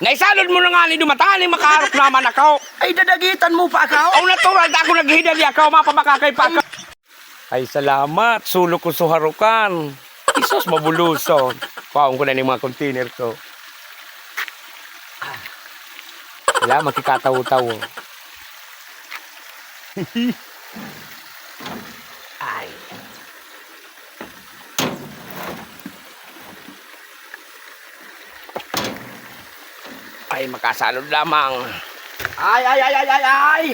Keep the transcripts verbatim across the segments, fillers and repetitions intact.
Naisalod mo na nga ni duman, tanganing makaharok naman ako. Ay, dadagitan mo pa ako? Aw, natural, ta ako naghidali ako, mapabakakay pa ako. Ay, salamat. Sulo ko suharukan. Isos, mabuloson. Kuhaon ko na ning mga container ko. Wala, makikatawo-tawo. Ay. Ay, makasalod lamang. Ay, ay, ay, ay, ay, ay!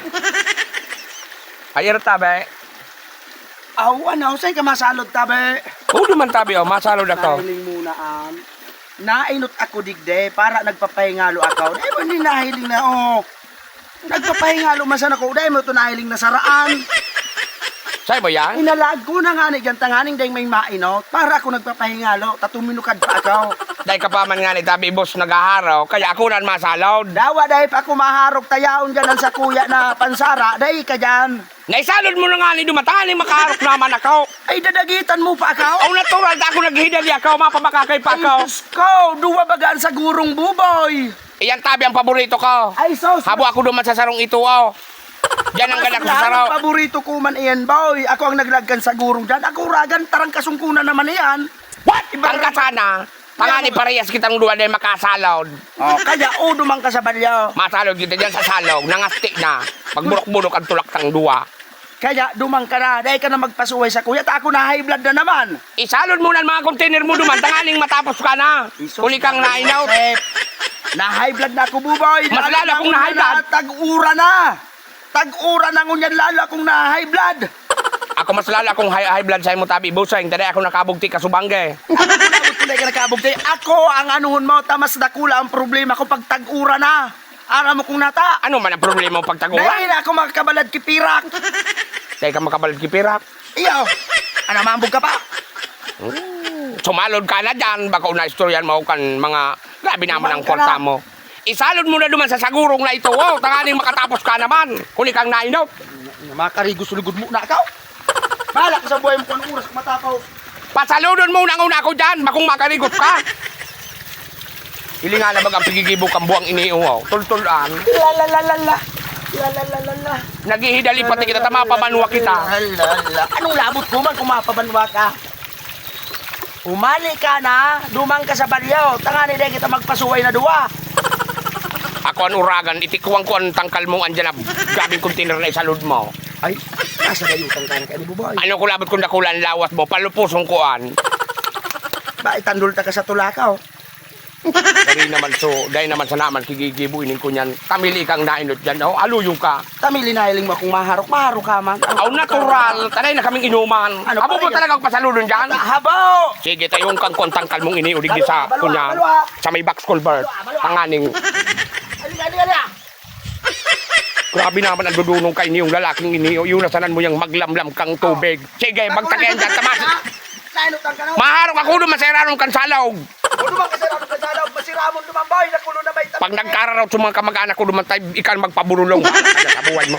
Ay, ira tabi. Aw, ano, saan ka masalod, tabi? Oo naman, tabi, oh, masalod ako. Nahiling muna, an. Nainot ako digdi, para nagpapahingalo ako. Di ba, hindi nahiling na, oh. Nagpapahingalo man sana ako, dai mo to nahiling na saraan. Sa'yo ba yan? Inalaag ko na nga ni dyan, tanganing dai may mainot. Para ako nagpapahingalo, ta tuminukad pa ako. Dai ka pa man nga ni tabi, boss, naghaharaw, kaya ako na masalod. Dawa, dai pa ako maharok, tayaon dyan ang sakuya na pansara, dai ka dyan. Naisalod mo na nga ni duman, tanganing makaharok naman ako. Ay, dadagitan mo pa ako? Aw, natural, ta ako naghidali ako, mapabakakay pa Ay, ako. Diyos ko, duwa baga ang sagurong, buboy. Iyan tabi ang paborito ko. Ay, sus. Habo ako duman sa sarong ito, oh. Diyan ang Mas galak sa lalo saro. Paborito ko man iyan, boy. Ako ang naglaag kan sagurong diyan. Ako uragan, tarangkason ko na naman iyan. What? Iba Tangkasan na. Tangani Yan. Parehas kitang duwa dahil makasalod. Oh, kaya, oh, duman ka sa balyaw. Masalod kita diyan sa salog. Nangasti na. Magburok-burok ang tulak tang duwa. Kaya duman ka na, dai ka na magpasuhay sa kuya, ta ako na high blood na naman. Isalod mo na ang mga container mo duman, tanganing matapos ka na. Isus, Huli kang nainaw. Joseph. Na high blood na ako, buboy. Mas lalo akong na high blood. Tag-ura na. Tag-ura na ngunyan, lalo akong na high blood. Ako mas lalo akong high, high blood sa imo tabi, buseng. Tadi ako nakabugti ka subangge. Ako, dai ka nakabugti. Ako ang anuhon mo, ta mas dakula ang problema ko pag tag-ura na. Aram mo kung nata. Ano man ang problema mo pag tag-uran? Dai na ako makabalad ki pirak. Dai ka makabalad ki pirak? Iyo. Ano, maambog ka pa? Hmm. Sumalod ka na dyan. Baka na istoryan mo kan mga, grabe naman ang kwarta mo. Isalod mo na duman sa sagurong na ito. Oh, tanganing makatapos ka naman. Huli kang nainot. Makarigos lugod mo na ikaw. Bahala ka sa buhay mo kung anong oras ka matapos. Pasaludon mo nang una ako dyan, bakong makarigot ka. Hilingan na baga ang pigigibo kang buwang ini, oh. Tultulan. La, la, la, la, la. La, la, la, la, la. Naghihidali pati kita, ta mapabanwa kita. La, la, la. Anong labot ko man kung mapabanwa ka? Umali ka na, duman ka sa balyaw. Tangani, dai kita magpasuway na duwa. Ako an uragan, itikwan ko an tangkal mong andyan na grabeng container na isalod mo. Ay, nasa dayutan ka na kayo ni Buboy. Ano ko labot kung dakula an lawas mo, palupuson ko an. Ba, itandol ta ka sa tulakaw. Dai naman so, dai naman sa naman kigigibo ining ko niyan. Tamili kang nainot dyan, oh, aluyon ka. Tamili na hiling mo akong maharok, maharok ka man. Aw, natural, tanay na kaming inuman. Ano Abo pa mo yan? Talagang pasaludon dyan? Habo! Sige, tayong kang kontang kalmong ini, ulig Habo, sa habo, kunya, habo, habo. Sa may box culvert. Habo, habo. Tanganing. Ali, ali, ali, ah. Grabe naman ang dudunong kay niyong lalaking ini. O, yun, nasanan mo yung maglamlam kang tubig. Sige, magtagyan dyan, tamas. Nainot lang ka na. Maharok ako doon, maseraron kang salog. Ano ba kasi ano ka sana? Masiramon naman ba? Ay, nakulo na may Pag nagkararaot sa mga kamag-anak ko, duman tayo, ikaw magpaburulong. Bahala ka dyan sa buhay mo.